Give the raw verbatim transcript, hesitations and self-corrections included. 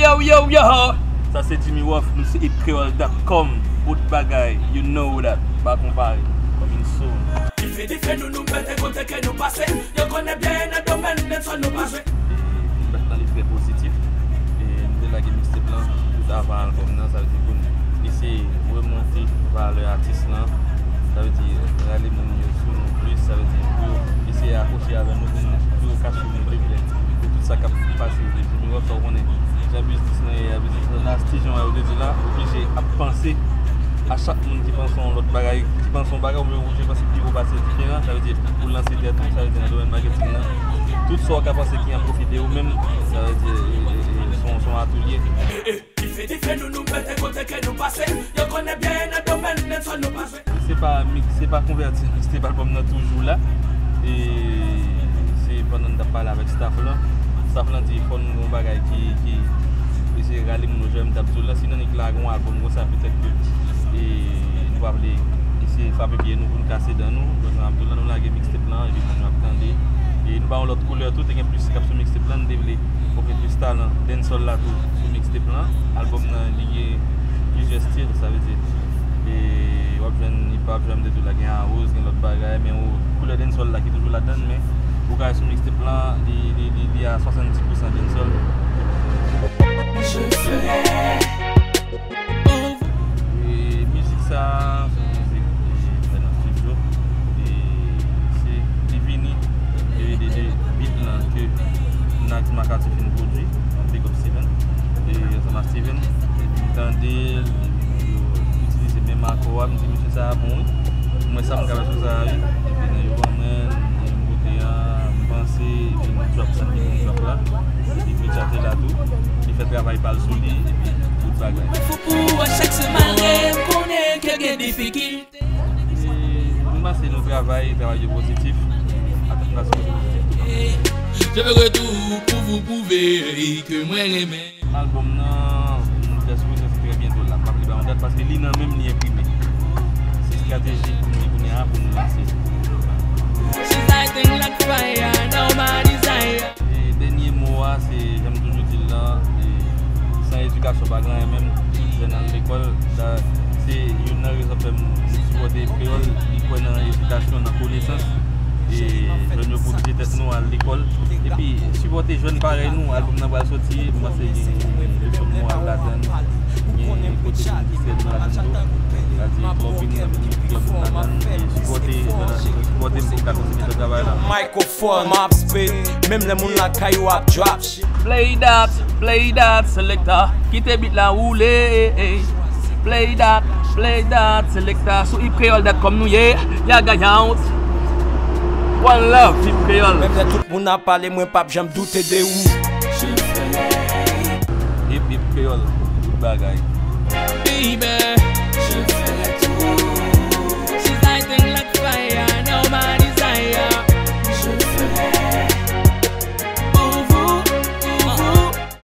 Yo, yo, yo! Sa se Jimmy Ruff, nou se hip creole dot com. Bout bagay, you know that. Pa konpare, coming soon. Dife, dife, nou, nou pete kote ke nou pase. Yo konnen byen nan domèn dancehall nou pa jwe. E feedback lan li trè pozitif. E nou te lage mixtape lan tout avan albòm nan, sa vle di pou n eseye remonte valè atis lan. Sa vle di rale moun yo sou nou plis, sa vle di pou yo eseye akwoche avè nou, pou nou, pou yo ka swiv nou pi prè. Pou tout sa k ap pase, e Jimmy Ruff, sa w konnen, jan biznis lan ye a, biznis lan, la, ti jan yo te di la, oblije ap panse a chak moun ki panse yon lòt bagay, ki panse yon bagay, oubyen oblije panse pi wo pase diferan, sa vle di pou lanse tèt ou, sa vle di nan domèn maketing lan. Tout sa w ka panse ki an pwofit de ou menm, sa vle di, e, e, e, se yon, se yon atouye. Dife, dife, nou, nou pete kote ke nou pase. Yo konnen byen nan domèn dancehall nou pa jwe. Se pa mix, se pa konvèti, mixtape albòm nan toujou la. E se pandan n t ap pale avèk staff lan. Staff lan di fò n gon bagay ki, ki eseye rale moun yo, jan m t ap di w la. Si nan nèg la gon albòm konsa, petèt ke, e, nou pa vle eseye frape pye nou pou n kase dan nou. Donk, jan m ap di w la, nou lage mixtape lan, epi moun yo ap tande. E nou ba yon lòt koulè tou, te gen plis k ap sou mixtape lan, nou te vle ofri plis talan dancehall la tou sou mixtape lan. Albòm nan, li gen plizyè stil, sa vle di, e w ap jwenn hip hop, jan m te di w la, gen house, gen lòt bagay, men ou, koulè dancehall la ki toujou ladan l, men ou ka wè sou mixtape lan, li, li, li, li a swasanndis pousan dancehall. E mizik sa, se yon mizik ki fè nan estidyo. E se, li vini de, de, de beat lan ke Nax Macati fin pwodui, Big Up Steven. E ansanm ak Steven, epi m tande l, yo itilize menm akò a, m di, "Mesye, sa a bon, wi." Mwen, sa m ka fè sou sa a, wi. Epi nan yo ban mwen, m boute a, m panse, epi nou drop sa, nou drop la. Epi Richard te la tou, li fè travay pa l sou li, epi tout bagay. Mwen fou pou ou, a chak se malgre m konnen ke gen difikilte. E nou panse nou travay, travay yo pozitif. Ak tout fason yo pozitif tou. Je veux retour pour vous prouver que mwen renmen. Albòm nan, m tèt swete se trè byento la. M p ap li ba yon dat paske li nan men m, li enprime. Se estratejik pou nou kounye a pou nou lanse. She's lighting like fire, now my desire. E dènye mo a, se, jan m toujou di l lan, e san edikasyon pa gen anyen menm, tout jèn al lekòl, da, se youn nan rezon fè m sipòte Kreyòl, li kwè nan edikasyon, nan konesans, e jèn yo pwoteje tèt nou, al lekòl, epi sipòte jèn parèy nou. Albòm nan pral soti, m panse gen leson moral ladan l, gen kote pou nou sèvi ladan l tou. Sa di klòbin nan vini, klòbin ladan l, e sipòte, sipòte m pou m ka kontinye fè travay la. Microphone, m ap spit, menm lè moun lakay ou ap drop shit. Play that, play that, selector. Kite beat la woule. Play that, play that, selector. Sou hip creole dot com nou ye. Yaga out. One love, hip creole. Menm lè tout moun ap pale, mwen p ap janm doute de ou. Hip, hip creole, tout bagay. Baby.